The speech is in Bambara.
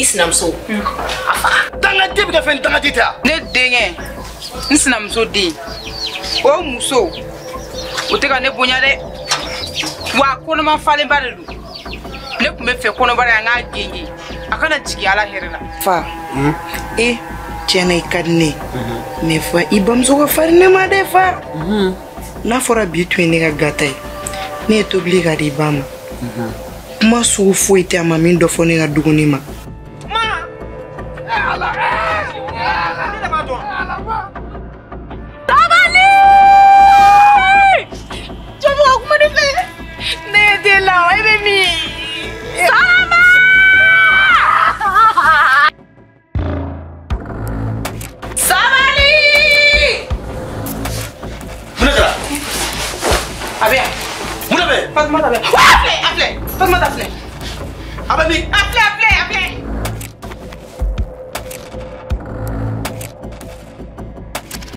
I sinamuso a faga. Dangaden bɛ kɛ fɛn dangaden tɛ wa? Ne denkɛ, n sinamuso den, o muso o tɛ ka ne bonya dɛ. Wa kɔnɔma falenba de don. Ne tun bɛ fɛ kɔnɔbara in an k'a genge a kana jigin Ala hɛrɛ la. Fa, e tiɲɛna i ka di ne ye, mais fa i bamuso ka farin ne ma dɛ fa. N'a fɔra bi tun ye ne ka gata ye, ne ye tobili ka di i ba ma. Kuma sugu foyi tɛ a ma min dɔ fɔ ne ka dumuni ma. Ma! Ala! Ne b'a dɔn. Sabali! Jɔn bɛ ka kuma ne fɛ? Ne ye den la, e bɛ min?